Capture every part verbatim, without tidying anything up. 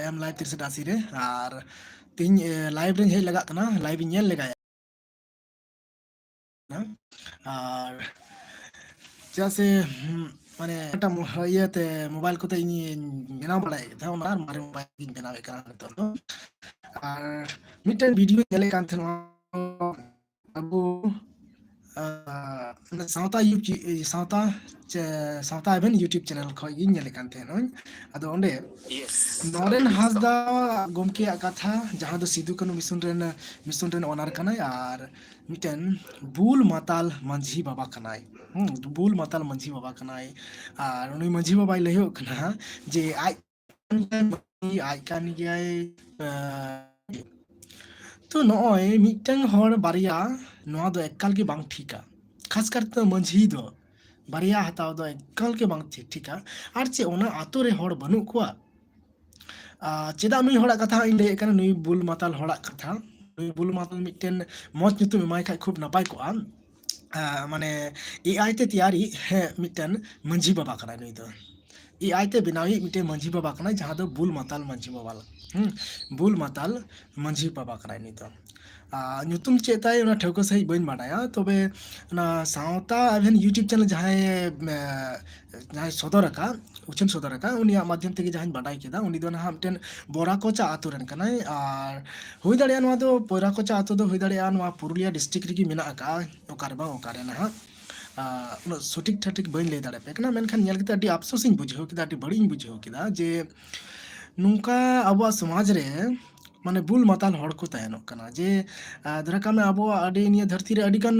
ᱮᱢ live ᱛᱤᱨᱤᱥ ᱟᱥᱤ ᱨᱮ᱾ ᱟᱨ ᱛᱮᱦᱮᱧ ᱞᱟᱭᱤᱵᱷ ᱨᱮᱧ ᱦᱮᱡ ᱞᱟᱜᱟᱜ ᱠᱟᱱᱟ, ᱞᱟᱭᱤᱵᱷ ᱤᱧ ᱧᱮᱞ ᱞᱮᱜᱟᱭᱟ᱾ ᱟᱨ ᱪᱮᱫᱟᱜ ᱥᱮ ᱢᱟᱱᱮ ᱢᱤᱫᱴᱟᱝ ᱤᱭᱟᱹᱛᱮ ᱢᱳᱵᱟᱭᱤᱞ ᱠᱚᱛᱮ ᱤᱧ ᱵᱮᱱᱟᱣ ᱵᱟᱲᱟᱭᱮᱫ ᱛᱟᱦᱮᱸᱫ, ᱚᱱᱟ ᱢᱟᱨᱮ ᱢᱳᱵᱟᱭᱤᱞ ᱜᱤᱧ ᱵᱮᱱᱟᱣᱮᱫ ᱠᱟᱱᱟ ᱱᱤᱛᱚᱜ ᱫᱚ᱾ ᱟᱨ ᱢᱤᱫᱴᱮᱱ ᱵᱷᱤᱰᱤᱭᱳ ᱧᱮᱞᱮᱫ ᱠᱟᱱ ᱛᱟᱦᱮᱱᱟ, ᱟᱵᱚ ᱥᱟᱶᱛᱟ ᱥᱟᱶᱛᱟ ᱥᱟᱶᱛᱟ ᱮᱵᱷᱮᱱ ᱤᱭᱩᱴᱩᱵᱽ ᱪᱮᱱᱮᱞ ᱠᱷᱚᱱ ᱜᱤᱧ ᱧᱮᱞᱮᱫ ᱠᱟᱱ ᱛᱟᱦᱮᱱᱟᱹᱧ᱾ ᱟᱫᱚ ᱚᱸᱰᱮ ᱱᱚᱨᱮᱱ ᱦᱟᱸᱥᱫᱟ ᱜᱚᱢᱠᱮᱭᱟᱜ ᱠᱟᱛᱷᱟ, ᱡᱟᱦᱟᱸ ᱫᱚ ᱥᱤᱫᱩ ᱠᱟᱹᱱᱦᱩ ᱢᱤᱥᱚᱱ ᱨᱮᱱ ᱢᱤᱥᱚᱱ ᱨᱮᱱ ᱚᱱᱟᱨ ᱠᱟᱱᱟᱭ ᱟᱨ ᱢᱤᱫᱴᱮᱱ ᱵᱩᱞ ᱢᱟᱛᱟᱞ ᱢᱟᱹᱡᱷᱤ ᱵᱟᱵᱟ ᱠᱟᱱᱟᱭ᱾ ᱦᱩᱸ, ᱵᱩᱞ ᱢᱟᱛᱟᱞ ᱢᱟᱹᱡᱷᱤ ᱵᱟᱵᱟ ᱠᱟᱱᱟᱭ᱾ ᱟᱨ ᱩᱱᱤ ᱢᱟᱹᱡᱷᱤ ᱵᱟᱵᱟᱭ ᱞᱟᱹᱭᱚᱜ ᱠᱟᱱᱟ ᱡᱮ ᱟᱡ ᱟᱡ ᱠᱟᱱ ᱜᱮᱭᱟᱭ᱾ ᱛᱚ ᱱᱚᱜᱼᱚᱭ ᱢᱤᱫᱴᱟᱝ ᱦᱚᱲ ᱵᱟᱨᱭᱟ, ᱱᱚᱣᱟ ᱫᱚ ᱮᱠᱟᱞ ᱜᱮ ᱵᱟᱝ ᱴᱷᱤᱠᱟ᱾ ᱠᱷᱟᱥ ᱠᱟᱨᱛᱮ ᱢᱟᱹᱡᱷᱤ ᱫᱚ ᱵᱟᱨᱭᱟ ᱦᱟᱛᱟᱣ ᱫᱚ ᱮᱠᱟᱞ ᱜᱮ ᱵᱟᱝ ᱴᱷᱤᱠᱟ᱾ ᱟᱨ ᱪᱮᱫ ᱚᱱᱟ ᱟᱛᱳ ᱨᱮ ᱦᱚᱲ ᱵᱟᱹᱱᱩᱜ ᱠᱚᱣᱟ? ᱪᱮᱫᱟᱜ ᱱᱩᱭ ᱦᱚᱲᱟᱜ ᱠᱟᱛᱷᱟ ᱤᱧ ᱞᱟᱹᱭᱮᱫ ᱠᱟᱱᱟ? ᱱᱩᱭ ᱵᱩᱞ ᱢᱟᱛᱟᱞ ᱦᱚᱲᱟᱜ ᱠᱟᱛᱷᱟ, ᱱᱩᱭ ᱵᱩᱞ ᱢᱟᱛᱟᱞ ᱢᱤᱫᱴᱮᱱ ᱢᱚᱡᱽ ᱧᱩᱛᱩᱢ ᱮᱢᱟᱭ ᱠᱷᱟᱡ ᱠᱷᱩᱵ ᱱᱟᱯᱟᱭ ᱠᱚᱜᱼᱟ᱾ ᱢᱟᱱᱮ ᱮ ᱟᱭ ᱛᱮ ᱛᱮᱭᱟᱨᱤ ᱦᱮᱸ ᱢᱤᱫᱴᱮᱱ ᱢᱟᱹᱡᱷᱤ ᱵᱟᱵᱟ ᱠᱟᱱᱟᱭ ᱱᱩᱭ ᱫᱚ᱾ ᱮ ᱟᱭ ᱛᱮ ᱵᱮᱱᱟᱣᱤᱡ ᱢᱤᱫᱴᱮᱱ ᱢᱟᱹᱡᱷᱤ ᱵᱟᱵᱟ ᱠᱟᱱᱟᱭ, ᱡᱟᱦᱟᱸ ᱫᱚ ᱵᱩᱞ ᱢᱟᱛᱟᱞ ᱢᱟᱹᱡᱷᱤ ᱵᱟᱵᱟ᱾ ᱦᱩᱸ, ᱵᱩᱞ ᱢᱟᱛᱟᱞ ᱢᱟᱹᱡᱷᱤ ᱵᱟᱵᱟ ᱠᱟᱱᱟᱭ ᱱᱩᱭ ᱫᱚ᱾ ᱧᱩᱛᱩᱢ ᱪᱮᱫ ᱛᱟᱭ ᱚᱱᱟ ᱴᱷᱟᱹᱣᱠᱟᱹ ᱥᱟᱺᱦᱤᱡ ᱵᱟᱹᱧ ᱵᱟᱰᱟᱭᱟ, ᱛᱚᱵᱮ ᱚᱱᱟ ᱥᱟᱶᱛᱟ ᱮᱵᱷᱮᱱ ᱤᱭᱩᱴᱩᱵᱽ ᱪᱮᱱᱮᱞ ᱡᱟᱦᱟᱸᱭ ᱡᱟᱦᱟᱸᱭ ᱥᱚᱫᱚᱨ ᱟᱠᱟᱫ, ᱩᱪᱷᱟᱹᱱ ᱥᱚᱫᱚᱨ ᱟᱠᱟᱫ, ᱩᱱᱤᱭᱟᱜ ᱢᱟᱫᱽᱫᱷᱚᱢ ᱛᱮᱜᱮ ᱡᱟᱦᱟᱸᱧ ᱵᱟᱰᱟᱭ ᱠᱮᱫᱟ, ᱩᱱᱤ ᱫᱚ ᱱᱟᱦᱟᱜ ᱢᱤᱫᱴᱮᱱ ᱵᱚᱨᱟᱠᱚᱪᱟ ᱟᱛᱳ ᱨᱮᱱ ᱠᱟᱱᱟᱭ᱾ ᱟᱨ ᱦᱩᱭ ᱫᱟᱲᱮᱭᱟᱜᱼᱟ ᱱᱚᱣᱟ ᱫᱚ, ᱵᱚᱨᱟᱠᱚᱪᱟ ᱟᱛᱳ ᱫᱚ ᱦᱩᱭ ᱫᱟᱲᱮᱭᱟᱜᱼᱟ ᱱᱚᱣᱟ ᱯᱩᱨᱩᱞᱤᱭᱟ ᱰᱤᱥᱴᱨᱤᱠᱴ ᱨᱮᱜᱮ ᱢᱮᱱᱟᱜ ᱟᱠᱟᱫᱼᱟ, ᱚᱠᱟᱨᱮ ᱵᱟᱝ ᱚᱠᱟᱨᱮ ᱱᱟᱦᱟᱜ᱾ ᱩᱱᱟᱹᱜ ᱥᱚᱴᱷᱤᱠ ᱴᱷᱟᱴᱷᱤᱠ ᱵᱟᱹᱧ ᱞᱟᱹᱭ ᱫᱟᱲᱮᱭᱟᱯᱮ ᱠᱟᱱᱟ, ᱢᱮᱱᱠᱷᱟᱱ ᱧᱮᱞ ᱠᱟᱛᱮ ᱟᱹᱰᱤ ᱟᱯᱥᱳᱥ ᱤᱧ ᱵᱩᱡᱷᱟᱹᱣ ᱠᱮᱫᱟ, ᱟᱹᱰᱤ ᱵᱟᱹᱲᱤᱡ ᱤᱧ ᱵᱩᱡᱷᱟᱹᱣ ᱠᱮᱫᱟ ᱡᱮ ᱱᱚᱝᱠᱟ ᱟᱵᱚᱣᱟᱜ ᱥᱚᱢᱟᱡᱽ ᱨᱮ ᱢᱟᱱᱮ ᱵᱩᱞ ᱢᱟᱛᱟᱞ ᱦᱚᱲ ᱠᱚ ᱛᱟᱦᱮᱱᱚᱜ ᱠᱟᱱᱟ᱾ ᱡᱮ ᱫᱷᱚᱨᱮ ᱠᱟᱜ ᱢᱮ ᱟᱵᱚᱣᱟᱜ ᱟᱹᱰᱤ ᱱᱤᱭᱟᱹ ᱫᱷᱟᱹᱨᱛᱤ ᱨᱮ ᱟᱹᱰᱤ ᱜᱟᱱ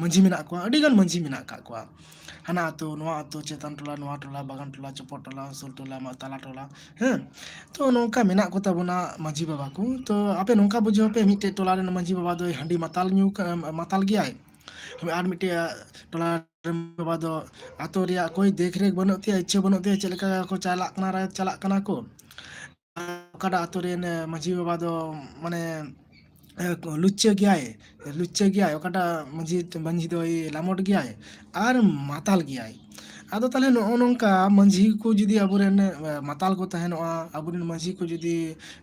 ᱢᱟᱹᱡᱷᱤ ᱢᱮᱱᱟᱜ ᱠᱚᱣᱟ, ᱟᱹᱰᱤ ᱜᱟᱱ ᱢᱟᱹᱡᱷᱤ ᱢᱮᱱᱟᱜ ᱟᱠᱟᱫ ᱠᱚᱣᱟ᱾ ᱦᱟᱱᱟ ᱟᱹᱛᱩ, ᱱᱚᱣᱟ ᱟᱹᱛᱩ, ᱪᱮᱛᱟᱱ ᱴᱚᱞᱟ, ᱱᱚᱣᱟ ᱴᱚᱞᱟ, ᱵᱟᱜᱟᱱ ᱴᱚᱞᱟ, ᱪᱚᱯᱚᱫ ᱴᱚᱞᱟ, ᱩᱥᱩᱞ ᱴᱚᱞᱟ, ᱛᱟᱞᱟ ᱴᱚᱞᱟ, ᱦᱮᱸ᱾ ᱛᱚ ᱱᱚᱝᱠᱟ ᱢᱮᱱᱟᱜ ᱠᱚ ᱛᱟᱵᱚᱱᱟ ᱢᱟᱹᱡᱷᱤ ᱵᱟᱵᱟ ᱠᱚ᱾ ᱛᱚ ᱟᱯᱮ ᱱᱚᱝᱠᱟ ᱵᱩᱡᱷᱟᱹᱣ ᱯᱮ, ᱢᱤᱫᱴᱮᱡ ᱴᱚᱞᱟ ᱨᱮᱱ ᱢᱟᱹᱡᱷᱤ ᱵᱟᱵᱟ ᱫᱚᱭ ᱦᱟᱺᱰᱤ ᱢᱟᱛᱟᱞ ᱧᱩ ᱠᱟ-, ᱢᱟᱛᱟᱞ ᱜᱮᱭᱟᱭ, ᱟᱨ ᱢᱤᱫᱴᱮᱡ ᱴᱚᱞᱟ ᱨᱮᱱ ᱵᱟᱵᱟ ᱫᱚ ᱟᱛᱳ ᱨᱮᱭᱟᱜ ᱠᱳᱭ ᱫᱮᱠᱷ ᱨᱮᱠᱷ ᱵᱟᱹᱱᱩᱜ ᱛᱟᱭᱟ, ᱤᱪᱪᱷᱟᱹ ᱵᱟᱹᱱᱩᱜ ᱛᱟᱭᱟ, ᱪᱮᱫ ᱞᱮᱠᱟ ᱠᱚ ᱪᱟᱞᱟᱜ ᱠᱟᱱᱟ, ᱪᱟᱞᱟᱜ ᱠᱟᱱᱟ ᱠᱚ᱾ ᱚᱠᱟᱴᱟᱜ ᱟᱛᱳ ᱨᱮᱱ ᱢᱟᱹᱡᱷᱤ ᱵᱟᱵᱟ ᱫᱚ ᱢᱟᱱᱮ ᱞᱩᱪᱪᱟᱹ ᱜᱮᱭᱟᱭ, ᱞᱩᱪᱪᱟᱹ ᱜᱮᱭᱟᱭ, ᱚᱠᱟᱴᱟᱜ ᱢᱟᱹᱡᱷᱤ ᱢᱟᱹᱡᱷᱤ ᱫᱚᱭ ᱞᱟᱢᱚᱴ ᱜᱮᱭᱟᱭ ᱟᱨ ᱢᱟᱛᱟᱞ ᱜᱮᱭᱟᱭ᱾ ᱟᱫᱚ ᱛᱟᱦᱞᱮ ᱱᱚᱜᱼᱚ ᱱᱚᱝᱠᱟ ᱢᱟᱹᱡᱷᱤ ᱠᱚ ᱡᱩᱫᱤ ᱟᱵᱚᱨᱮᱱ, ᱮ, ᱢᱟᱛᱟᱞ ᱠᱚ ᱛᱟᱦᱮᱱᱚᱜᱼᱟ, ᱟᱵᱚᱨᱮᱱ ᱢᱟᱹᱡᱷᱤ ᱠᱚ ᱡᱩᱫᱤ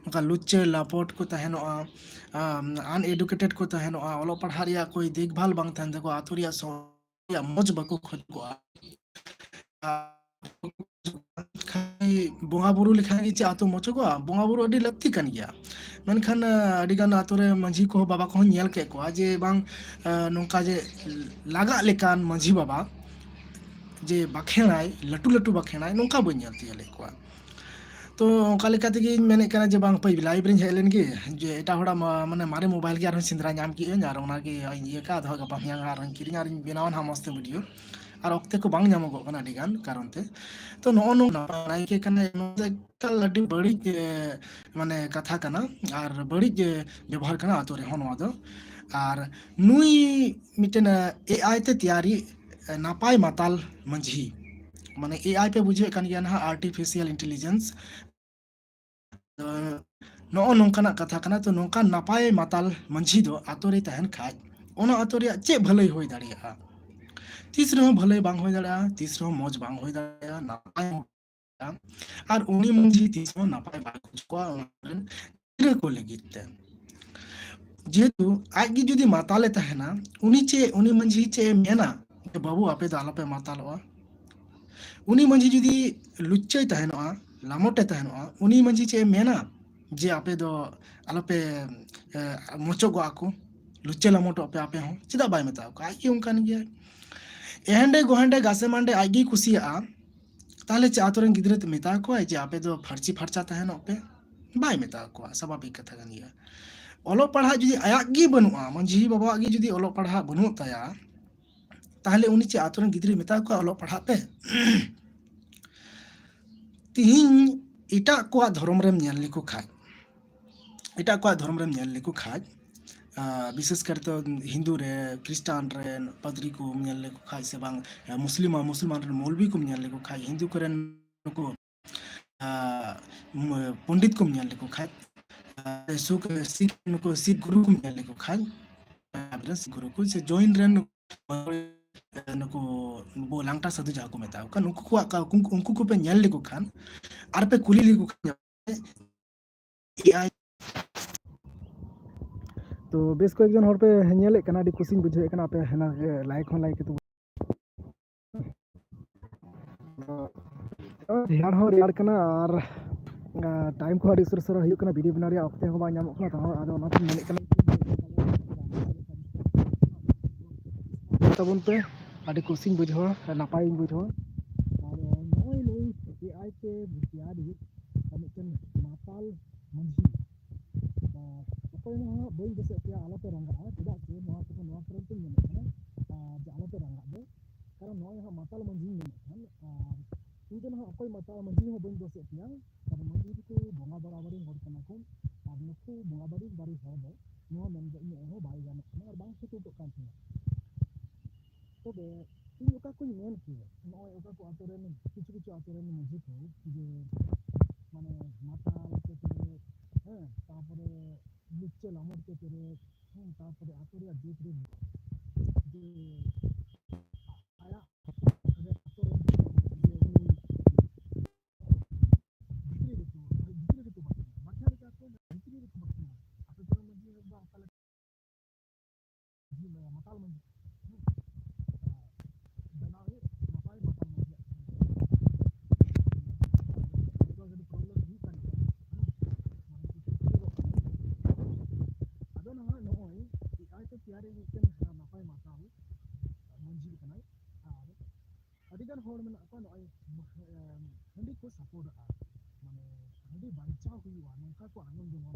ᱱᱚᱝᱠᱟ ᱞᱩᱪᱪᱟᱹ ᱞᱟᱯᱚᱴ ᱠᱚ ᱛᱟᱦᱮᱱᱚᱜᱼᱟ, ᱟᱢ, uneducated ᱠᱚ ᱛᱟᱦᱮᱱᱚᱜᱼᱟ, ᱚᱞᱚᱜ ᱯᱟᱲᱦᱟᱜ ᱨᱮᱭᱟᱜ ᱠᱳᱭ ᱫᱮᱠᱷᱵᱷᱟᱞ ᱵᱟᱝ ᱛᱟᱦᱮᱱ ᱛᱟᱠᱚᱣᱟ, ᱟᱛᱳ ᱨᱮᱭᱟᱜ ᱥᱚ-, ᱨᱮᱭᱟᱜ ᱢᱚᱡᱽ ᱵᱟᱠᱚ ᱠᱷᱚᱡᱚᱜᱼᱟ᱾ ᱟᱨ ᱠᱷᱟᱹᱞᱤ ᱵᱚᱸᱜᱟ ᱵᱩᱨᱩ ᱞᱮᱠᱷᱟᱱ ᱜᱮ ᱪᱮᱫ ᱟᱛᱳ ᱢᱚᱡᱚᱜᱚᱜᱼᱟ? ᱵᱚᱸᱜᱟ ᱵᱩᱨᱩ ᱟᱹᱰᱤ ᱞᱟᱹᱠᱛᱤ ᱠᱟᱱ ᱜᱮᱭᱟ, ᱢᱮᱱᱠᱷᱟᱱ, ᱟ, ᱟᱹᱰᱤᱜᱟᱱ ᱟᱛᱳ ᱨᱮ ᱢᱟᱹᱡᱷᱤ ᱠᱚᱦᱚᱸ ᱵᱟᱵᱟ ᱠᱚᱦᱚᱸ ᱧᱮᱞ ᱠᱮᱫ ᱠᱚᱣᱟ ᱡᱮ ᱵᱟᱝ, ᱟ, ᱱᱚᱝᱠᱟ ᱡᱮ ᱞᱟᱜᱟᱜ ᱞᱮᱠᱟᱱ ᱢᱟᱹᱡᱷᱤ ᱵᱟᱵᱟ ᱡᱮ ᱵᱟᱠᱷᱮᱲᱟᱭ, ᱞᱟᱹᱴᱩ ᱞᱟᱹᱴᱩ ᱵᱟᱠᱷᱮᱲᱟᱭ, ᱱᱚᱝᱠᱟ ᱵᱟᱹᱧ ᱧᱮᱞ ᱛᱤᱭᱳᱜ ᱞᱮᱫ ᱠᱚᱣᱟ᱾ ᱛᱚ ᱚᱱᱠᱟ ᱞᱮᱠᱟ ᱛᱮᱜᱮᱧ ᱢᱮᱱᱮᱫ ᱠᱟᱱᱟ ᱡᱮ ᱵᱟᱝ ᱦᱟᱯᱳᱭ live ᱨᱤᱧ ᱦᱮᱡ ᱞᱮᱱ ᱜᱮ, ᱡᱮ ᱮᱴᱟᱜ ᱦᱚᱲᱟᱜ ᱢᱟ-, ᱢᱟᱱᱮ ᱢᱟᱨᱮ mobile ᱜᱮ ᱟᱨᱦᱚᱸ ᱥᱮᱸᱫᱽᱨᱟ ᱧᱟᱢ ᱠᱮᱫᱟᱹᱧ ᱟᱨ ᱚᱱᱟᱜᱮ ᱤᱭᱟᱹ ᱠᱟᱜᱼᱟ, ᱟᱫᱚ ᱦᱟᱸᱜ ᱜᱟᱯᱟ ᱢᱮᱭᱟᱝ ᱟᱨᱦᱚᱸᱧ ᱠᱤᱨᱤᱧᱟ ᱟᱨᱤᱧ ᱵᱮᱱᱟᱣᱟ ᱱᱟᱦᱟᱜ ᱢᱚᱡᱽ ᱛᱮ video᱾ ᱟᱨ ᱚᱠᱛᱮ ᱠᱚ ᱵᱟᱝ ᱧᱟᱢᱚᱜᱚᱜ ᱠᱟᱱᱟ ᱟᱹᱰᱤ ᱜᱟᱱ ᱠᱟᱨᱚᱱ ᱛᱮ᱾ ᱛᱚ ᱱᱚᱜᱼᱚ ᱱᱚᱝᱠᱟ ᱱᱟᱯᱟᱭ ᱠᱮ ᱠᱟᱱᱟ, ᱱᱚᱣᱟ ᱫᱚ ᱮᱠᱟᱞ ᱟᱹᱰᱤ ᱵᱟᱹᱲᱤᱡ, ᱮ, ᱢᱟᱱᱮ ᱠᱟᱛᱷᱟ ᱠᱟᱱᱟ ᱟᱨ ᱵᱟᱹᱲᱤᱡ, ᱮ, ᱵᱮᱵᱚᱦᱟᱨ ᱠᱟᱱᱟ ᱟᱛᱳ ᱨᱮᱦᱚᱸ ᱱᱚᱣᱟ ᱫᱚ᱾ ᱟᱨ ᱱᱩᱭ ᱢᱤᱫᱴᱮᱱ, ᱮ, AI ᱛᱮ ᱛᱮᱭᱟᱨᱤ, ᱮ, ᱱᱟᱯᱟᱭ ᱢᱟᱛᱟᱞ ᱢᱟᱹᱡᱷᱤ, ᱢᱟᱱᱮ AI ᱯᱮ ᱵᱩᱡᱷᱟᱹᱣᱮᱫ ᱠᱟᱱ ᱜᱮᱭᱟ ᱱᱟᱦᱟᱜ, artificial intelligence᱾ ᱱᱚᱜᱼᱚ ᱱᱚᱝᱠᱟᱱᱟᱜ ᱠᱟᱛᱷᱟ ᱠᱟᱱᱟ᱾ ᱛᱚ ᱱᱚᱝᱠᱟᱱ ᱱᱟᱯᱟᱭ ᱢᱟᱛᱟᱞ ᱢᱟᱹᱡᱷᱤ ᱫᱚ ᱟᱛᱳ ᱨᱮ ᱛᱟᱦᱮᱱ ᱠᱷᱟᱡ ᱚᱱᱟ ᱟᱛᱳ ᱨᱮᱭᱟᱜ ᱪᱮᱫ ᱵᱷᱟᱹᱞᱟᱹᱭ ᱦᱩᱭ ᱫᱟᱲᱮᱭᱟᱜᱼᱟ? ᱛᱤᱥ ᱨᱮᱦᱚᱸ ᱵᱷᱟᱹᱞᱟᱹᱭ ᱵᱟᱝ ᱦᱩᱭ ᱫᱟᱲᱮᱭᱟᱜᱼᱟ, ᱛᱤᱥ ᱨᱮᱦᱚᱸ ᱢᱚᱡᱽ ᱵᱟᱝ ᱦᱩᱭ ᱫᱟᱲᱮᱭᱟᱜᱼᱟ, ᱱᱟᱯᱟᱭ ᱦᱚᱸ ᱵᱟᱝ ᱦᱩᱭ ᱫᱟᱲᱮᱭᱟᱜᱼᱟ᱾ ᱟᱨ ᱩᱱᱤ ᱢᱟᱹᱡᱷᱤ ᱛᱤᱥ ᱦᱚᱸ ᱱᱟᱯᱟᱭ ᱵᱟᱭ ᱠᱷᱚᱡᱽ ᱠᱚᱣᱟ ᱚᱱᱟ ᱨᱮᱱ ᱜᱤᱫᱽᱨᱟᱹ ᱠᱚ ᱞᱟᱹᱜᱤᱫ ᱛᱮ᱾ ᱡᱮᱦᱮᱛᱩ ᱟᱡ ᱜᱮ ᱡᱩᱫᱤ ᱢᱟᱛᱟᱞᱮ ᱛᱟᱦᱮᱱᱟ, ᱩᱱᱤ ᱪᱮᱫ, ᱩᱱᱤ ᱢᱟᱹᱡᱷᱤ ᱪᱮᱫ ᱮ ᱢᱮᱱᱟ ᱡᱮ, "ᱵᱟᱹᱵᱩ, ᱟᱯᱮ ᱫᱚ ᱟᱞᱚᱯᱮ ᱢᱟᱛᱟᱞᱚᱜᱼᱟ"? ᱩᱱᱤ ᱢᱟᱹᱡᱷᱤ ᱡᱩᱫᱤ ᱞᱩᱪᱪᱟᱹᱭ ᱛᱟᱦᱮᱱᱚᱜᱼᱟ, ᱞᱟᱢᱚᱴᱮ ᱛᱟᱦᱮᱱᱚᱜᱼᱟ, ᱩᱱᱤ ᱢᱟᱹᱡᱷᱤ ᱪᱮᱫ ᱮ ᱢᱮᱱᱟ ᱡᱮ, "ᱟᱯᱮ ᱫᱚ ᱟᱞᱚᱯᱮ, ᱮ, ᱢᱚᱪᱚᱜᱚᱜᱼᱟ ᱠᱚ, ᱞᱩᱪᱪᱟᱹ ᱞᱟᱢᱚᱴᱚᱜ ᱯᱮ ᱟᱯᱮ ᱦᱚᱸ"? ᱪᱮᱫᱟᱜ ᱵᱟᱭ ᱢᱮᱛᱟ ᱠᱚᱣᱟ? ᱟᱡ ᱜᱮ ᱚᱱᱠᱟᱱ ᱜᱮᱭᱟᱭ᱾ ᱮᱦᱮᱱᱰᱮ ᱜᱚᱦᱮᱱᱰᱮ ᱜᱟᱥᱮ ᱢᱟᱱᱰᱮ ᱟᱡ ᱜᱮᱭ ᱠᱩᱥᱤᱭᱟᱜᱼᱟ, ᱛᱟᱦᱞᱮ ᱪᱮᱫ ᱟᱛᱳ ᱨᱮᱱ ᱜᱤᱫᱽᱨᱟᱹ ᱢᱮᱛᱟ ᱠᱚᱣᱟᱭ ᱡᱮ, "ᱟᱯᱮ ᱫᱚ ᱯᱷᱟᱹᱨᱪᱤ ᱯᱷᱟᱨᱪᱟ ᱛᱟᱦᱮᱱᱚᱜ ᱯᱮ"? ᱵᱟᱭ ᱢᱮᱛᱟ ᱠᱚᱣᱟ, ᱥᱟᱵᱷᱟᱵᱤᱠ ᱠᱟᱛᱷᱟ ᱠᱟᱱ ᱜᱮᱭᱟ᱾ ᱚᱞᱚᱜ ᱯᱟᱲᱦᱟᱜ ᱡᱩᱫᱤ ᱟᱭᱟᱜ ᱜᱮ ᱵᱟᱹᱱᱩᱜᱼᱟ, ᱢᱟᱹᱡᱷᱤ ᱵᱟᱵᱟᱣᱟᱜ ᱜᱮ ᱡᱩᱫᱤ ᱚᱞᱚᱜ ᱯᱟᱲᱦᱟᱜ ᱵᱟᱹᱱᱩᱜ ᱛᱟᱭᱟ, ᱛᱟᱦᱞᱮ ᱩᱱᱤ ᱪᱮᱫ ᱟᱛᱳ ᱨᱮᱱ ᱜᱤᱫᱽᱨᱟᱹᱭ ᱢᱮᱛᱟ ᱠᱚᱣᱟ, "ᱚᱞᱚᱜ ᱯᱟᱲᱦᱟᱜ ᱯᱮ"? ᱛᱤᱦᱤᱧ ᱮᱴᱟᱜ ᱠᱚᱣᱟᱜ ᱫᱷᱚᱨᱚᱢ ᱨᱮᱢ ᱧᱮᱞ ᱞᱮᱠᱚ ᱠᱷᱟᱡ, ᱮᱴᱟᱜ ᱠᱚᱣᱟᱜ ᱫᱷᱚᱨᱚᱢ ᱨᱮᱢ ᱧᱮᱞ ᱞᱮᱠᱚ ᱠᱷᱟᱡ, ᱟ, ᱵᱤᱥᱮᱥ ᱠᱟᱨᱛᱮ ᱦᱤᱱᱫᱩ ᱨᱮ, ᱠᱷᱨᱤᱥᱴᱟᱱ ᱨᱮᱱ ᱯᱟᱫᱽᱨᱤ ᱠᱚᱢ ᱧᱮᱞ ᱞᱮᱠᱚ ᱠᱷᱟᱡ, ᱥᱮ ᱵᱟᱝ, ᱟ, ᱢᱩᱥᱞᱤᱢ, ᱢᱩᱥᱞᱤᱢᱟᱱ ᱨᱮᱱ ᱢᱚᱞᱵᱤ ᱠᱚᱢ ᱧᱮᱞ ᱞᱮᱠᱚ ᱠᱷᱟᱡ, ᱦᱤᱱᱫᱩ ᱠᱚᱨᱮᱱ ᱱᱩᱠᱩ, ᱟ, ᱢ-, ᱯᱚᱱᱰᱤᱛ ᱠᱚᱢ ᱧᱮᱞ ᱞᱮᱠᱚ ᱠᱷᱟᱡ, ᱟ, ᱥᱩᱠ-, ᱥᱤᱠᱷ, ᱱᱩᱠᱩ ᱥᱤᱠᱷ ᱜᱩᱨᱩ ᱠᱚᱢ ᱧᱮᱞ ᱞᱮᱠᱚ ᱠᱷᱟᱡ, ᱟ, ᱥᱤᱠᱷ ᱜᱩᱨᱩ ᱠᱚ ᱥᱮ ᱡᱚᱭᱱ ᱨᱮᱱ ᱱᱩᱠᱩ ᱟᱵᱚ ᱞᱟᱝᱴᱟ ᱥᱟᱹᱫᱷᱩ ᱡᱟᱦᱟᱸ ᱠᱚ ᱢᱮᱛᱟ ᱠᱚ ᱠᱟᱱ, ᱩᱱᱠᱩ ᱠᱚᱣᱟᱜ ᱠᱟ-, ᱩᱱᱠᱩ, ᱩᱱᱠᱩ ᱠᱚᱯᱮ ᱧᱮᱞ ᱞᱮᱠᱚ ᱠᱷᱟᱱ ᱟᱨ ᱯᱮ ᱠᱩᱞᱤ ᱞᱮᱠᱚ ᱠᱷᱟᱱ, ᱮ ᱟᱭ᱾ ᱛᱚ ᱵᱮᱥ ᱠᱚᱭᱮᱠ ᱡᱚᱱ ᱦᱚᱲ ᱯᱮ ᱧᱮᱞᱮᱫ ᱠᱟᱱᱟ, ᱟᱹᱰᱤ ᱠᱩᱥᱤᱧ ᱵᱩᱡᱷᱟᱹᱣᱮᱫ ᱠᱟᱱᱟ, ᱟᱯᱮ ᱦᱮᱱᱟ ᱞᱟᱭᱤᱠ ᱦᱚᱸ ᱞᱟᱭᱤᱠ ᱠᱟᱛᱮ᱾ ᱨᱮᱭᱟᱲ ᱦᱚᱸ ᱨᱮᱭᱟᱲ ᱠᱟᱱᱟ ᱟᱨ, ᱟ, ᱴᱟᱭᱤᱢ ᱠᱚᱦᱚᱸ ᱟᱹᱰᱤ ᱩᱥᱟᱹᱨᱟ ᱩᱥᱟᱹᱨᱟ ᱦᱩᱭᱩᱜ ᱠᱟᱱᱟ, ᱵᱷᱤᱰᱤᱭᱳ ᱵᱮᱱᱟᱣ ᱨᱮᱭᱟᱜ ᱚᱠᱛᱮ ᱦᱚᱸ ᱵᱟᱝ ᱧᱟᱢᱚᱜ ᱠᱟᱱᱟ᱾ ᱛᱟᱦᱚᱸ ᱟᱫᱚ ᱚᱱᱟᱛᱮᱧ ᱢᱮᱱᱮᱫ ᱠᱟᱱᱟ ᱛᱟᱵᱚᱱ ᱯᱮ, ᱟᱹᱰᱤ ᱠᱩᱥᱤᱧ ᱵᱩᱡᱷᱟᱹᱣᱟ, ᱱᱟᱯᱟᱭᱤᱧ ᱵᱩᱡᱷᱟᱹᱣᱟ᱾ ᱟᱨ ᱱᱚᱜᱼᱚᱭ ᱱᱩᱭ ᱮ ᱟᱭ ᱛᱮ ᱛᱮᱭᱟᱨ ᱦᱩᱭᱩᱜ ᱟᱨ ᱢᱤᱫᱴᱮᱱ ᱢᱟᱛᱟᱞ ᱢᱟᱹᱡᱷᱤ, ᱟᱨ ᱚᱠᱚᱭ ᱦᱚᱸ ᱦᱟᱸᱜ ᱵᱟᱹᱧ ᱫᱤᱥᱟᱹᱭᱮᱫ ᱯᱮᱭᱟ, ᱟᱞᱚᱯᱮ ᱨᱟᱸᱜᱟᱜᱼᱟ, ᱪᱮᱫᱟᱜ ᱥᱮ ᱱᱚᱣᱟ ᱠᱚᱫᱚ ᱱᱚᱣᱟ ᱠᱟᱨᱚᱱ ᱛᱮᱧ ᱢᱮᱱᱮᱫ ᱠᱟᱱᱟ, ᱟᱨ ᱡᱮ ᱟᱞᱚᱯᱮ ᱨᱟᱸᱜᱟᱜ ᱫᱚ, ᱠᱟᱨᱚᱱ ᱱᱚᱜᱼᱚᱭ ᱦᱟᱸᱜ ᱢᱟᱛᱟᱞ ᱢᱟᱹᱡᱷᱤᱧ ᱢᱮᱱᱮᱫ ᱠᱟᱱ, ᱟᱨ ᱤᱧ ᱫᱚ ᱱᱟᱦᱟᱜ ᱚᱠᱚᱭ ᱢᱟᱛᱟᱞ ᱢᱟᱹᱡᱷᱤ ᱦᱚᱸ ᱵᱟᱹᱧ ᱫᱳᱥᱮᱫ ᱯᱮᱭᱟ, ᱠᱟᱨᱚᱱ ᱢᱟᱹᱡᱷᱤ ᱫᱚᱠᱚ ᱵᱚᱸᱜᱟ ᱵᱟᱨᱟᱵᱟᱨᱤ ᱦᱚᱲ ᱠᱟᱱᱟ ᱠᱚ, ᱟᱨ ᱱᱩᱠᱩ ᱵᱚᱸᱜᱟ ᱵᱟᱨᱟᱵᱟᱨᱤ ᱦᱚᱲ ᱫᱚ ᱱᱚᱣᱟ ᱢᱮᱱ ᱫᱚ ᱤᱧᱟᱹᱜ ᱦᱚᱸ ᱵᱟᱭ ᱜᱟᱱᱚᱜ ᱠᱟᱱᱟ ᱟᱨ ᱵᱟᱝ ᱥᱩᱴᱩᱴᱚᱜ ᱠᱟᱱ ᱛᱤᱧᱟᱹ᱾ ᱛᱚᱵᱮ ᱤᱧ ᱚᱠᱟ ᱠᱚᱧ ᱢᱮᱱ ᱠᱮᱭᱟ, ᱱᱚᱜᱼᱚᱭ ᱚᱠᱟ ᱠᱚ ᱟᱛᱳ ᱨᱮᱱ, ᱠᱤᱪᱷᱩ ᱠᱤᱪᱷᱩ ᱟᱛᱳ ᱨᱮᱱ ᱢᱟᱹᱡᱷᱤ ᱠᱚ ᱡᱮ ᱢᱟᱱᱮ ᱢᱟᱛᱟᱞ ᱠᱟᱛᱮ, ᱦᱮᱸ, ᱛᱟᱨᱯᱚᱨᱮ ᱞᱩᱪᱪᱟᱹ ᱞᱟᱢᱚᱴ ᱠᱟᱛᱮ, ᱦᱮᱸ, ᱛᱟᱨᱯᱚᱨᱮ ᱟᱛᱳ ᱨᱮᱭᱟᱜ ᱡᱟᱹᱛ ᱨᱮ ᱡᱮ ᱟᱭᱟᱜ ᱟᱛᱳ ᱨᱮᱱ ᱡᱮ ᱩᱱᱤ ᱵᱷᱤᱛᱨᱤ ᱨᱮᱠᱚ, ᱵᱷᱤᱛᱨᱤ ᱨᱮᱠᱚ ᱵᱟᱹᱠᱤᱭᱟ, ᱵᱟᱠᱷᱮᱲ ᱞᱮᱠᱟ ᱠᱚ ᱵᱷᱤᱛᱨᱤ ᱨᱮᱠᱚ ᱵᱟᱹᱠᱤᱭᱟ᱾ ᱟᱯᱮ ᱠᱚᱨᱮᱱ ᱢᱟᱹᱡᱷᱤ ᱦᱟᱲᱟᱢ ᱫᱚ ᱚᱱᱠᱟ ᱞᱮᱠᱟ ᱢᱟᱛᱟᱞ ᱢᱟᱹᱡᱷᱤ, ᱦᱮᱸ, ᱵᱮᱱᱟᱣ ᱦᱩᱭᱩᱜ ᱱᱟᱯᱟᱭ ᱢᱟᱛᱟᱞ ᱢᱟᱹᱡᱷᱤᱭᱟᱜ ᱠᱟᱹᱢᱤ᱾ ᱱᱮᱴᱣᱟᱨᱠ ᱟᱹᱰᱤ ᱯᱨᱚᱵᱞᱮᱢ ᱦᱩᱭᱩᱜ ᱠᱟᱱ ᱜᱮᱭᱟ, ᱦᱮᱸ, ᱢᱟᱱᱮ ᱠᱤᱪᱷᱩ ᱠᱤᱪᱷᱩ ᱫᱚ᱾ ᱟᱫᱚ ᱱᱟᱦᱟᱜ ᱱᱚᱜᱼᱚᱭ ᱮ ᱟᱭ ᱛᱮ ᱛᱮᱭᱟᱨᱤᱡ ᱢᱤᱫᱴᱮᱱ ᱱᱟᱯᱟᱭ ᱢᱟᱛᱟᱞ ᱢᱟᱹᱡᱷᱤ ᱠᱟᱱᱟᱭ, ᱟᱨ ᱟᱹᱰᱤᱜᱟᱱ ᱦᱚᱲ ᱢᱮᱱᱟᱜ ᱠᱚᱣᱟ ᱱᱚᱜᱼᱚᱭ, ᱮᱢ, ᱦᱟᱺᱰᱤ ᱠᱚ ᱥᱟᱯᱚᱴᱟᱜᱼᱟ, ᱢᱟᱱᱮ ᱦᱟᱺᱰᱤ ᱵᱟᱧᱪᱟᱣ ᱦᱩᱭᱩᱜᱼᱟ, ᱱᱚᱝᱠᱟ ᱠᱚ ᱟᱸᱫᱳᱞᱚᱱᱟ᱾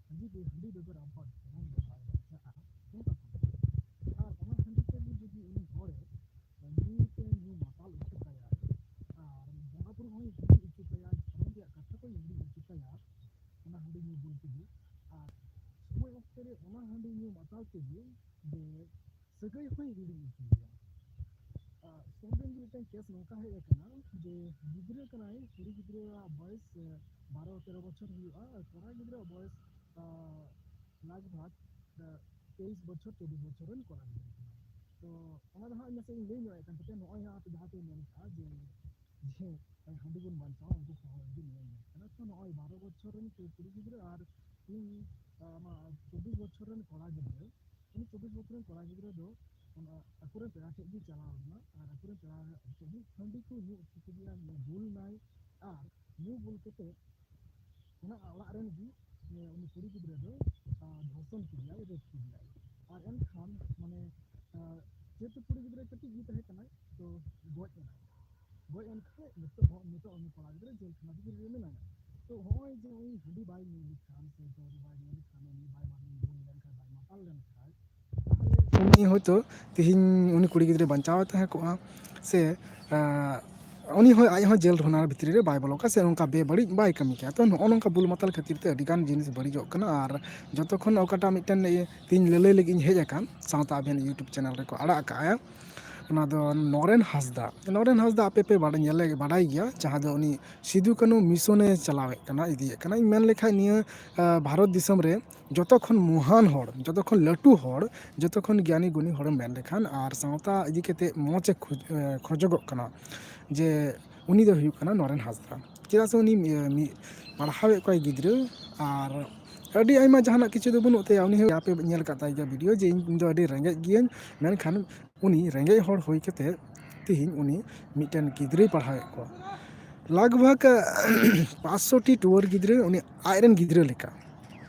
ᱦᱟᱺᱰᱤ ᱵᱮ-, ᱦᱟᱺᱰᱤ ᱵᱮᱜᱚᱨ ᱟᱵᱚᱣᱟᱜ ᱡᱤᱭᱚᱱ ᱫᱚ ᱵᱟᱭ ᱵᱟᱧᱪᱟᱜᱼᱟ, ᱱᱚᱝᱠᱟ ᱠᱚ ᱢᱮᱱᱟ᱾ ᱟᱨ ᱚᱱᱟ ᱦᱟᱺᱰᱤ ᱛᱮᱜᱮ ᱡᱩᱫᱤ ᱩᱱᱤ ᱦᱚᱲᱮ ᱧᱩ ᱛᱮ ᱧᱩ ᱢᱟᱛᱟᱞ ᱦᱚᱪᱚ ᱠᱟᱭᱟ, ᱟᱨ ᱵᱚᱸᱜᱟ ᱵᱩᱨᱩ ᱦᱚᱸᱭ ᱦᱤᱲᱤᱧ ᱦᱚᱪᱚ ᱠᱟᱭᱟ, ᱫᱷᱚᱨᱚᱢ ᱨᱮᱭᱟᱜ ᱠᱟᱛᱷᱟ ᱠᱚᱭ ᱦᱤᱲᱤᱧ ᱦᱚᱪᱚ ᱠᱟᱭᱟ, ᱚᱱᱟ ᱦᱟᱺᱰᱤ ᱧᱩ ᱵᱩᱞ ᱛᱮᱜᱮ, ᱟᱨ ᱥᱚᱢᱚᱭ ᱚᱠᱛᱮ ᱨᱮ ᱚᱱᱟ ᱦᱟᱺᱰᱤ ᱧᱩ ᱢᱟᱛᱟᱞ ᱛᱮᱜᱮ ᱡᱮ ᱥᱟᱹᱜᱟᱹᱭ ᱦᱚᱸᱭ ᱦᱤᱲᱤᱧ ᱦᱚᱪᱚᱭᱮᱭᱟ᱾ ᱟᱨ ᱥᱩᱨ ᱫᱤᱱ ᱜᱮ ᱢᱤᱫᱴᱟᱝ ᱠᱮᱥ ᱱᱚᱝᱠᱟ ᱦᱮᱡ ᱟᱠᱟᱱᱟ ᱡᱮ ᱜᱤᱫᱽᱨᱟᱹ ᱠᱟᱱᱟᱭ, ᱠᱩᱲᱤ ᱜᱤᱫᱽᱨᱟᱹᱣᱟᱜ ᱵᱚᱭᱮᱥ, ᱮ, ᱵᱟᱨᱚ ᱛᱮᱨᱚ ᱵᱚᱪᱷᱚᱨ ᱦᱩᱭᱩᱜᱼᱟ, ᱟᱨ ᱠᱚᱲᱟ ᱜᱤᱫᱽᱨᱟᱹᱣᱟᱜ ᱵᱚᱭᱮᱥ, ᱟ, ᱞᱟᱜᱽ ᱵᱷᱟᱜᱽ, ᱟ, ᱛᱮᱭᱤᱥ ᱵᱚᱪᱷᱚᱨ, ᱪᱚᱵᱵᱤᱥ ᱵᱚᱪᱷᱚᱨ ᱨᱮᱱ ᱠᱚᱲᱟ ᱜᱤᱫᱽᱨᱟᱹ ᱠᱟᱱᱟᱭ᱾ ᱛᱚ ᱚᱱᱟ ᱫᱚ ᱦᱟᱸᱜ ᱱᱟᱥᱮ ᱤᱧ ᱞᱟᱹᱭ ᱧᱚᱜ ᱮᱫ ᱠᱟᱱ ᱛᱟᱯᱮᱭᱟ᱾ ᱱᱚᱜᱼᱚᱭ ᱦᱟᱸᱜ ᱟᱯᱮ ᱡᱟᱦᱟᱸ ᱯᱮ ᱢᱮᱱ ᱠᱟᱜᱼᱟ ᱡᱮ, ᱡᱮ ᱦᱟᱺᱰᱤ ᱵᱚᱱ ᱵᱟᱧᱪᱟᱣᱟ, ᱩᱱᱠᱩ ᱠᱚ ᱦᱚᱲ ᱜᱮ ᱱᱤᱭᱟᱹ ᱢᱮᱱ ᱠᱟᱱᱟ᱾ ᱛᱚ ᱱᱚᱜᱼᱚᱭ ᱵᱟᱨᱚ ᱵᱚᱪᱷᱚᱨ ᱨᱮᱱ ᱠᱩᱲᱤ ᱜᱤᱫᱽᱨᱟᱹ ᱟᱨ ᱤᱧ, ᱟᱢᱟᱜ ᱪᱚᱵᱵᱤᱥ ᱵᱚᱪᱷᱚᱨ ᱨᱮᱱ ᱠᱚᱲᱟ ᱜᱤᱫᱽᱨᱟᱹ, ᱩᱱᱤ ᱪᱚᱵᱵᱤᱥ ᱵᱚᱪᱷᱚᱨ ᱨᱮᱱ ᱠᱚᱲᱟ ᱜᱤᱫᱽᱨᱟᱹ ᱫᱚ ᱚᱱᱟ ᱟᱠᱚᱨᱮᱱ ᱯᱮᱲᱟ ᱴᱷᱮᱡ ᱜᱮ ᱪᱟᱞᱟᱣ ᱞᱮᱱᱟ ᱟᱨ ᱟᱠᱚᱨᱮᱱ ᱯᱮᱲᱟ ᱴᱷᱮᱡ ᱜᱮ ᱦᱟᱺᱰᱤ ᱠᱚ ᱧᱩ ᱦᱚᱪᱚ ᱠᱮᱫᱮᱭᱟ, ᱧᱩ ᱵᱩᱞ ᱱᱟᱭ᱾ ᱟᱨ ᱧᱩ ᱵᱩᱞ ᱠᱟᱛᱮ ᱚᱱᱟ ᱚᱲᱟᱜ ᱨᱮᱱ ᱜᱮ, ᱮ, ᱩᱱᱤ ᱠᱩᱲᱤ ᱜᱤᱫᱽᱨᱟᱹ ᱫᱚ, ᱟ, ᱫᱷᱚᱨᱥᱚᱱ ᱠᱮᱫᱮᱭᱟᱭ, ᱨᱮᱯ ᱠᱮᱫᱮᱭᱟᱭ᱾ ᱟᱨ ᱮᱱᱠᱷᱟᱱ ᱢᱟᱱᱮ, ᱟ, ᱡᱮᱦᱮᱛᱩ ᱠᱩᱲᱤ ᱜᱤᱫᱽᱨᱟᱹ ᱠᱟᱹᱴᱤᱡ ᱜᱮ ᱛᱟᱦᱮᱸ ᱠᱟᱱᱟᱭ, ᱛᱚ ᱜᱚᱡ ᱮᱱᱟᱭ᱾ ᱜᱚᱡ ᱮᱱ ᱠᱷᱟᱡ ᱱᱤᱛᱚᱜ ᱦᱚᱸ, ᱱᱤᱛᱚᱜ ᱩᱱᱤ ᱠᱚᱲᱟ ᱜᱤᱫᱽᱨᱟᱹ ᱡᱮᱞ ᱠᱷᱟᱱᱟ ᱵᱷᱤᱛᱤᱨ ᱨᱮ ᱢᱮᱱᱟᱭᱟ᱾ ᱛᱚ ᱦᱚᱸᱜᱼᱚᱭ ᱡᱮ ᱩᱱᱤ ᱦᱟᱺᱰᱤ ᱵᱟᱭ ᱧᱩ ᱞᱮᱠᱷᱟᱱ ᱥᱮ ᱯᱟᱹᱣᱨᱟᱹ ᱵᱟᱭ ᱧᱩ ᱞᱮᱠᱷᱟᱱ, ᱩᱱᱤ ᱵᱟᱭ ᱢᱟᱛᱟᱞ ᱞᱮᱱᱠᱷᱟᱱ, ᱵᱟᱭ ᱢᱟᱛᱟᱞ ᱞᱮᱱᱠᱷᱟᱱ, ᱩᱱᱤ ᱦᱚᱭᱛᱳ ᱛᱮᱦᱮᱧ ᱩᱱᱤ ᱠᱩᱲᱤ ᱜᱤᱫᱽᱨᱟᱹ ᱵᱟᱧᱪᱟᱣ ᱛᱟᱦᱮᱸ ᱠᱚᱜᱼᱟ, ᱥᱮ, ᱟᱸ, ᱩᱱᱤ ᱦᱚᱸ ᱟᱡ ᱦᱚᱸ ᱡᱮᱞ ᱰᱷᱚᱱᱟ ᱵᱷᱤᱛᱨᱤ ᱨᱮ ᱵᱟᱭ ᱵᱚᱞᱚ ᱠᱚᱜᱼᱟ, ᱥᱮ ᱚᱱᱠᱟ ᱵᱮᱵᱟᱹᱲᱤᱡ ᱵᱟᱭ ᱠᱟᱹᱢᱤ ᱠᱮᱭᱟ᱾ ᱛᱚ ᱱᱚᱜᱼᱚ ᱱᱚᱝᱠᱟ ᱵᱩᱞ ᱢᱟᱛᱟᱞ ᱠᱷᱟᱹᱛᱤᱨ ᱛᱮ ᱟᱹᱰᱤ ᱜᱟᱱ ᱡᱤᱱᱤᱥ ᱵᱟᱹᱲᱤᱡᱚᱜ ᱠᱟᱱᱟ᱾ ᱟᱨ ᱡᱚᱛᱚ ᱠᱷᱚᱱ ᱚᱠᱟᱴᱟᱜ ᱢᱤᱫᱴᱮᱱ ᱤᱭᱟᱹ ᱛᱤᱧ ᱞᱟᱹᱞᱟᱹᱭ ᱞᱟᱹᱜᱤᱫ ᱤᱧ ᱦᱮᱡ ᱟᱠᱟᱱ, ᱥᱟᱶᱛᱟ ᱟᱵᱷᱮᱱ YouTube ᱪᱮᱱᱮᱞ ᱨᱮᱠᱚ ᱟᱲᱟᱜ ᱟᱠᱟᱫᱼᱟ, ᱚᱱᱟ ᱫᱚ ᱱᱚᱨᱮᱱ ᱦᱟᱸᱥᱫᱟ᱾ ᱱᱚᱨᱮᱱ ᱦᱟᱸᱥᱫᱟ ᱟᱯᱮ ᱯᱮ ᱵᱟᱲᱟᱭ, ᱧᱮᱞ, ᱵᱟᱰᱟᱭ ᱜᱮᱭᱟ, ᱡᱟᱦᱟᱸ ᱫᱚ ᱩᱱᱤ ᱥᱤᱫᱩ ᱠᱟᱹᱱᱩ ᱢᱤᱥᱚᱱᱮ ᱪᱟᱞᱟᱣᱮᱫ ᱠᱟᱱᱟ, ᱤᱫᱤᱭᱮᱫ ᱠᱟᱱᱟ᱾ ᱤᱧ ᱢᱮᱱ ᱞᱮᱠᱷᱟᱡ ᱱᱤᱭᱟᱹ, ᱟᱸ, ᱵᱷᱟᱨᱚᱛ ᱫᱤᱥᱚᱢ ᱨᱮ ᱡᱚᱛᱚ ᱠᱷᱚᱱ ᱢᱚᱦᱟᱱ ᱦᱚᱲ, ᱡᱚᱛᱚ ᱠᱷᱚᱱ ᱞᱟᱹᱴᱩ ᱦᱚᱲ, ᱡᱚᱛᱚ ᱠᱷᱚᱱ ᱜᱮᱭᱟᱱᱤ ᱜᱩᱱᱤ ᱦᱚᱲᱮᱢ ᱢᱮᱱ ᱞᱮᱠᱷᱟᱱ, ᱟᱨ ᱥᱟᱶᱛᱟ ᱤᱫᱤ ᱠᱟᱛᱮ ᱢᱚᱡᱽ ᱮ ᱠᱷᱚᱡ-, ᱮ, ᱠᱷᱚᱡᱚᱜᱚᱜ ᱠᱟᱱᱟ, ᱡᱮ ᱩᱱᱤ ᱫᱚ ᱦᱩᱭᱩᱜ ᱠᱟᱱᱟ ᱱᱚᱨᱮᱱ ᱦᱟᱸᱥᱫᱟ᱾ ᱪᱮᱫᱟᱜ ᱥᱮ ᱩᱱᱤ, ᱮ, ᱢᱤᱫ ᱯᱟᱲᱦᱟᱣᱮᱫ ᱠᱚᱣᱟᱭ ᱜᱤᱫᱽᱨᱟᱹ, ᱟᱨ ᱟᱹᱰᱤ ᱟᱭᱢᱟ ᱡᱟᱦᱟᱱᱟᱜ ᱠᱤᱪᱷᱩ ᱫᱚ ᱵᱟᱹᱱᱩᱜ ᱛᱟᱭᱟ᱾ ᱩᱱᱤ ᱦᱚᱸ ᱟᱯᱮ ᱧᱮᱞ ᱟᱠᱟᱫ ᱛᱟᱭ ᱜᱮᱭᱟ ᱵᱷᱤᱰᱤᱭᱳ, ᱡᱮ ᱤᱧ, ᱤᱧ ᱫᱚ ᱟᱹᱰᱤ ᱨᱮᱸᱜᱮᱡ ᱜᱤᱭᱟᱹᱧ, ᱢᱮᱱᱠᱷᱟᱱ ᱩᱱᱤ ᱨᱮᱸᱜᱮᱡ ᱦᱚᱲ ᱦᱩᱭ ᱠᱟᱛᱮ ᱛᱮᱦᱮᱧ ᱩᱱᱤ ᱢᱤᱫᱴᱮᱱ ᱜᱤᱫᱽᱨᱟᱹᱭ ᱯᱟᱲᱦᱟᱣᱮᱫ ᱠᱚᱣᱟ᱾ ᱞᱟᱜᱽ ᱵᱷᱟᱜᱽ ᱯᱟᱸᱪᱥᱚ ᱴᱤ ᱴᱩᱣᱟᱹᱨ ᱜᱤᱫᱽᱨᱟᱹ ᱩᱱᱤ ᱟᱡᱨᱮᱱ ᱜᱤᱫᱽᱨᱟᱹ ᱞᱮᱠᱟ,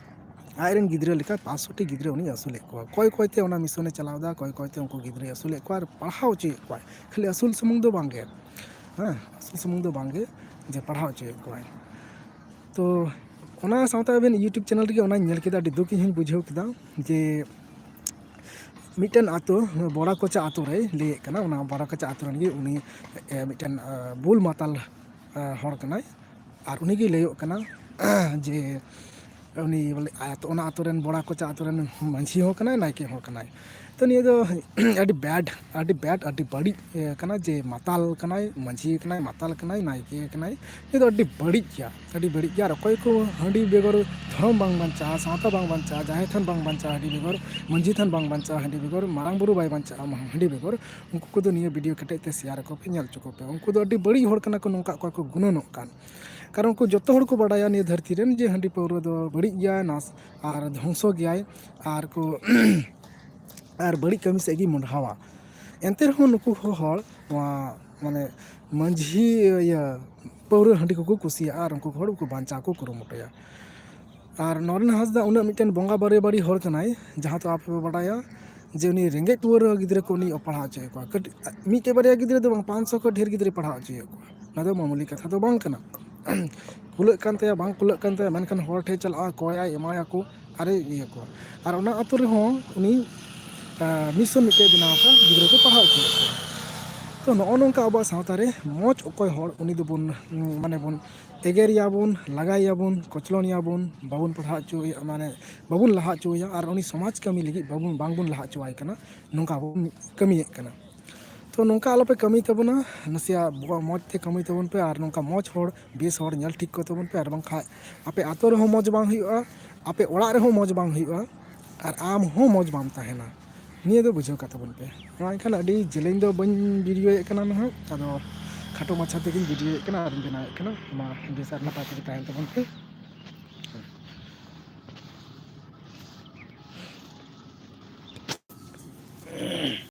ᱟᱡᱨᱮᱱ ᱜᱤᱫᱽᱨᱟᱹ ᱞᱮᱠᱟ ᱯᱟᱸᱪᱥᱚ ᱴᱤ ᱜᱤᱫᱽᱨᱟᱹ ᱩᱱᱤ ᱟᱹᱥᱩᱞᱮᱫ ᱠᱚᱣᱟ᱾ ᱠᱚᱭ ᱠᱚᱭᱛᱮ ᱚᱱᱟ ᱢᱤᱥᱚᱱᱮ ᱪᱟᱞᱟᱣ ᱮᱫᱟ, ᱠᱚᱭ ᱠᱚᱭᱛᱮ ᱩᱱᱠᱩ ᱜᱤᱫᱽᱨᱟᱹᱭ ᱟᱹᱥᱩᱞᱮᱫ ᱠᱚᱣᱟ ᱟᱨ ᱯᱟᱲᱦᱟᱣ ᱦᱚᱪᱚᱭᱮᱫ ᱠᱚᱣᱟᱭ᱾ ᱠᱷᱟᱹᱞᱤ ᱟᱹᱥᱩᱞ ᱥᱩᱢᱩᱝ ᱫᱚ ᱵᱟᱝᱜᱮ, ᱦᱮᱸ, ᱟᱹᱥᱩᱞ ᱥᱩᱢᱩᱝ ᱫᱚ ᱵᱟᱝᱜᱮ, ᱡᱮ ᱯᱟᱲᱦᱟᱣ ᱦᱚᱪᱚᱭᱮᱫ ᱠᱚᱣᱟᱭ᱾ ᱛᱚ ᱚᱱᱟ ᱥᱟᱶᱛᱟ ᱟᱵᱮᱱ YouTube ᱪᱮᱱᱮᱞ ᱨᱮᱜᱮ ᱚᱱᱟᱧ ᱧᱮᱞ ᱠᱮᱫᱟ, ᱟᱹᱰᱤ ᱫᱩᱠ ᱤᱧ ᱦᱚᱸᱧ ᱵᱩᱡᱷᱟᱹᱣ ᱠᱮᱫᱟ ᱡᱮ ᱢᱤᱫᱴᱮᱱ ᱟᱛᱳ, ᱵᱚᱲᱟ ᱠᱚᱪᱟ ᱟᱛᱳ ᱨᱮᱭ ᱞᱟᱹᱭᱮᱫ ᱠᱟᱱᱟ, ᱚᱱᱟ ᱵᱚᱲᱟ ᱠᱚᱪᱟ ᱟᱛᱳ ᱨᱮᱱ ᱜᱮ ᱩᱱᱤ, ᱮ, ᱢᱤᱫᱴᱮᱱ, ᱟ, ᱵᱩᱞ ᱢᱟᱛᱟᱞ, ᱟ, ᱦᱚᱲ ᱠᱟᱱᱟᱭ᱾ ᱟᱨ ᱩᱱᱤᱜᱮ ᱞᱟᱹᱭᱚᱜ ᱠᱟᱱᱟ ᱡᱮ ᱩᱱᱤ ᱵᱚᱞᱮ ᱟᱛᱳ, ᱚᱱᱟ ᱟᱛᱳ ᱨᱮᱱ, ᱵᱚᱲᱟ ᱠᱚᱪᱟ ᱟᱛᱳ ᱨᱮᱱ ᱢᱟᱹᱡᱷᱤ ᱦᱚᱸ ᱠᱟᱱᱟᱭ, ᱱᱟᱭᱠᱮ ᱦᱚᱸ ᱠᱟᱱᱟᱭ᱾ ᱛᱚ ᱱᱤᱭᱟᱹ ᱫᱚ ᱟᱹᱰᱤ ᱵᱮᱰ, ᱟᱹᱰᱤ ᱵᱮᱰ, ᱟᱹᱰᱤ ᱵᱟᱹᱲᱤᱡ ᱠᱟᱱᱟ ᱡᱮ ᱢᱟᱛᱟᱞ ᱠᱟᱱᱟᱭ, ᱢᱟᱹᱡᱷᱤ ᱠᱟᱱᱟᱭ, ᱢᱟᱛᱟᱞ ᱠᱟᱱᱟᱭ, ᱱᱟᱭᱠᱮ ᱠᱟᱱᱟᱭ᱾ ᱱᱤᱭᱟᱹ ᱫᱚ ᱟᱹᱰᱤ ᱵᱟᱹᱲᱤᱡ ᱜᱮᱭᱟ, ᱟᱹᱰᱤ ᱵᱟᱹᱲᱤᱡ ᱜᱮᱭᱟ᱾ ᱟᱨ ᱚᱠᱚᱭ ᱠᱚ ᱦᱟᱺᱰᱤ ᱵᱮᱜᱚᱨ ᱫᱷᱚᱨᱚᱢ ᱵᱟᱝ ᱵᱟᱧᱪᱟᱜᱼᱟ, ᱥᱟᱶᱛᱟ ᱵᱟᱝ ᱵᱟᱧᱪᱟᱜᱼᱟ, ᱡᱟᱦᱮᱨ ᱛᱷᱟᱱ ᱵᱟᱝ ᱵᱟᱧᱪᱟᱜᱼᱟ ᱦᱟᱺᱰᱤ ᱵᱮᱜᱚᱨ, ᱢᱟᱹᱡᱷᱤ ᱛᱷᱟᱱ ᱵᱟᱝ ᱵᱟᱧᱪᱟᱜᱼᱟ ᱦᱟᱺᱰᱤ ᱵᱮᱜᱚᱨ, ᱢᱟᱨᱟᱝ ᱵᱩᱨᱩ ᱵᱟᱭ ᱵᱟᱧᱪᱟᱜᱼᱟ ᱦᱟᱺᱰᱤ ᱵᱮᱜᱚᱨ, ᱩᱱᱠᱩ ᱠᱚᱫᱚ ᱱᱤᱭᱟᱹ ᱵᱷᱤᱰᱤᱭᱳ ᱠᱮᱴᱮᱡ ᱛᱮ ᱥᱮᱭᱟᱨ ᱟᱠᱚ ᱯᱮ, ᱧᱮᱞ ᱦᱚᱪᱚ ᱠᱚᱯᱮ᱾ ᱩᱱᱠᱩ ᱫᱚ ᱟᱹᱰᱤ ᱵᱟᱹᱲᱤᱡ ᱦᱚᱲ ᱠᱟᱱᱟ ᱠᱚ, ᱱᱚᱝᱠᱟ ᱚᱠᱚᱭ ᱠᱚ ᱜᱩᱱᱟᱹᱱᱚᱜ ᱠᱟᱱ᱾ ᱠᱟᱨᱚᱱ ᱩᱱᱠᱩ ᱡᱚᱛᱚ ᱦᱚᱲ ᱠᱚ ᱵᱟᱰᱟᱭᱟ ᱱᱤᱭᱟᱹ ᱫᱷᱟᱹᱨᱛᱤ ᱨᱮᱱ ᱡᱮ ᱦᱟᱺᱰᱤ ᱯᱟᱹᱣᱨᱟᱹ ᱫᱚ ᱵᱟᱹᱲᱤᱡ ᱜᱮᱭᱟ, ᱱᱟᱥ ᱟᱨ ᱫᱷᱚᱝᱥᱚ ᱜᱮᱭᱟᱭ, ᱟᱨ ᱠᱚ ᱟᱨ ᱵᱟᱹᱲᱤᱡ ᱠᱟᱹᱢᱤ ᱥᱮᱫ ᱜᱮ ᱢᱚᱦᱰᱟᱣᱟ᱾ ᱮᱱᱛᱮ ᱨᱮᱦᱚᱸ ᱱᱩᱠᱩ ᱦᱚ-, ᱦᱚᱲ ᱱᱚᱣᱟ ᱢᱟᱱᱮ ᱢᱟᱹᱡᱷᱤ ᱤᱭᱟᱹ ᱯᱟᱹᱣᱨᱟᱹ ᱦᱟᱺᱰᱤ ᱠᱚᱠᱚ ᱠᱩᱥᱤᱭᱟᱜᱼᱟ ᱟᱨ ᱩᱱᱠᱩ ᱦᱚᱲ ᱠᱚ ᱵᱟᱧᱪᱟᱣ ᱠᱚ ᱠᱩᱨᱩᱢᱩᱴᱩᱭᱟ᱾ ᱟᱨ ᱱᱚᱨᱮᱱ ᱦᱟᱸᱥᱫᱟ ᱩᱱᱟᱹᱜ ᱢᱤᱫᱴᱮᱱ ᱵᱚᱸᱜᱟ ᱵᱟᱨᱮ ᱵᱟᱹᱲᱤ ᱦᱚᱲ ᱠᱟᱱᱟᱭ, ᱡᱟᱦᱟᱸ ᱫᱚ ᱟᱯᱮ ᱯᱮ ᱵᱟᱰᱟᱭᱟ ᱡᱮ ᱩᱱᱤ ᱨᱮᱸᱜᱮᱡ ᱴᱩᱣᱟᱹᱨ ᱜᱤᱫᱽᱨᱟᱹ ᱠᱚ ᱩᱱᱤ ᱯᱟᱲᱦᱟᱣ ᱦᱚᱪᱚᱭᱮᱫ ᱠᱚᱣᱟ᱾ ᱠᱟᱹᱴᱤᱡ ᱢᱤᱫᱴᱮᱡ ᱵᱟᱨᱭᱟ ᱜᱤᱫᱽᱨᱟᱹ ᱫᱚ ᱵᱟᱝ, ᱯᱟᱸᱪᱥᱚ ᱠᱷᱚᱱ ᱰᱷᱮᱨ ᱜᱤᱫᱽᱨᱟᱹᱭ ᱯᱟᱲᱦᱟᱣ ᱦᱚᱪᱚᱭᱮᱫ ᱠᱚᱣᱟ᱾ ᱚᱱᱟ ᱫᱚ ᱢᱟᱢᱩᱞᱤ ᱠᱟᱛᱷᱟ ᱫᱚ ᱵᱟᱝ ᱠᱟᱱᱟ᱾ ᱠᱩᱞᱟᱹᱜ ᱠᱟᱱ ᱛᱟᱭᱟ, ᱵᱟᱝ ᱠᱩᱞᱟᱹᱜ ᱠᱟᱱ ᱛᱟᱭᱟ, ᱢᱮᱱᱠᱷᱟᱱ ᱦᱚᱲ ᱴᱷᱮᱱ ᱪᱟᱞᱟᱜᱼᱟ, ᱠᱚᱭᱟᱭ, ᱮᱢᱟᱭᱟᱠᱚ, ᱟᱨᱮ ᱤᱭᱟᱹ ᱠᱚᱣᱟ᱾ ᱟᱨ ᱚᱱᱟ ᱟᱛᱳ ᱨᱮᱦᱚᱸ ᱩᱱᱤ, ᱟ, ᱢᱤᱥᱚᱱ ᱢᱤᱫᱴᱮᱡ ᱵᱮᱱᱟᱣ ᱟᱠᱟᱫ, ᱜᱤᱫᱽᱨᱟᱹ ᱠᱚ ᱯᱟᱲᱦᱟᱣ ᱦᱚᱪᱚᱭᱮᱫ ᱠᱚᱣᱟ᱾ ᱛᱚ ᱱᱚᱜᱼᱚ ᱱᱚᱝᱠᱟ ᱟᱵᱚᱣᱟᱜ ᱥᱟᱶᱛᱟ ᱨᱮ ᱢᱚᱡᱽ ᱚᱠᱚᱭ ᱦᱚᱲ ᱩᱱᱤ ᱫᱚᱵᱚᱱ, ᱢᱟᱱᱮ ᱵᱚᱱ ᱮᱜᱮᱨᱮᱭᱟᱵᱚᱱ, ᱞᱟᱜᱟᱭᱮᱭᱟᱵᱚᱱ, ᱠᱚᱪᱞᱚᱱᱮᱭᱟᱵᱚᱱ, ᱵᱟᱵᱚᱱ ᱯᱟᱲᱦᱟᱣ ᱦᱚᱪᱚᱭᱮᱭᱟ, ᱢᱟᱱᱮ ᱵᱟᱵᱚᱱ ᱞᱟᱦᱟ ᱦᱚᱪᱚᱭᱮᱭᱟ, ᱟᱨ ᱩᱱᱤ ᱥᱚᱢᱟᱡᱽ ᱠᱟᱹᱢᱤ ᱞᱟᱹᱜᱤᱫ ᱵᱟᱵᱚᱱ, ᱵᱟᱝᱵᱚᱱ ᱞᱟᱦᱟ ᱦᱚᱪᱚᱣᱟᱭ ᱠᱟᱱᱟ, ᱱᱚᱝᱠᱟ ᱵᱚᱱ ᱠᱟᱹᱢᱤᱭᱮᱫ ᱠᱟᱱᱟ᱾ ᱛᱚ ᱱᱚᱝᱠᱟ ᱟᱞᱚᱯᱮ ᱠᱟᱹᱢᱤ ᱛᱟᱵᱚᱱᱟ, ᱱᱟᱥᱮᱭᱟᱜ ᱵᱚ-, ᱢᱚᱡᱽ ᱛᱮ ᱠᱟᱹᱢᱤ ᱛᱟᱵᱚᱱ ᱯᱮ, ᱟᱨ ᱱᱚᱝᱠᱟ ᱢᱚᱡᱽ ᱦᱚᱲ, ᱵᱮᱥ ᱦᱚᱲ ᱧᱮᱞ ᱴᱷᱤᱠ ᱠᱚ ᱛᱟᱵᱚᱱ ᱯᱮ, ᱟᱨ ᱵᱟᱝᱠᱷᱟᱡ ᱟᱯᱮ ᱟᱛᱳ ᱨᱮᱦᱚᱸ ᱢᱚᱡᱽ ᱵᱟᱝ ᱦᱩᱭᱩᱜᱼᱟ, ᱟᱯᱮ ᱚᱲᱟᱜ ᱨᱮᱦᱚᱸ ᱢᱚᱡᱽ ᱵᱟᱝ ᱦᱩᱭᱩᱜᱼᱟ, ᱟᱨ ᱟᱢ ᱦᱚᱸ ᱢᱚᱡᱽ ᱵᱟᱢ ᱛᱟᱦᱮᱱᱟ᱾ ᱱᱤᱭᱟᱹ ᱫᱚ ᱵᱩᱡᱷᱟᱹᱣ ᱠᱟᱜ ᱛᱟᱵᱚᱱ ᱯᱮ᱾ ᱢᱟ ᱮᱱᱠᱷᱟᱱ ᱟᱹᱰᱤ ᱡᱮᱞᱮᱧ ᱫᱚ ᱵᱟᱹᱧ ᱵᱷᱤᱰᱤᱭᱳᱭᱮᱫ ᱠᱟᱱᱟ ᱱᱟᱦᱟᱜ, ᱟᱫᱚ ᱠᱷᱟᱴᱚ ᱢᱟᱪᱷᱟ ᱛᱮᱜᱮᱧ ᱵᱷᱤᱰᱤᱭᱳᱭᱮᱫ ᱠᱟᱱᱟ ᱟᱨᱤᱧ ᱵᱮᱱᱟᱣᱮᱫ ᱠᱟᱱᱟ᱾ ᱢᱟ ᱵᱮᱥ ᱟᱨ ᱱᱟᱯᱟᱭ ᱛᱮᱜᱮ ᱛᱟᱦᱮᱱ ᱛᱟᱵᱚᱱ ᱯᱮ᱾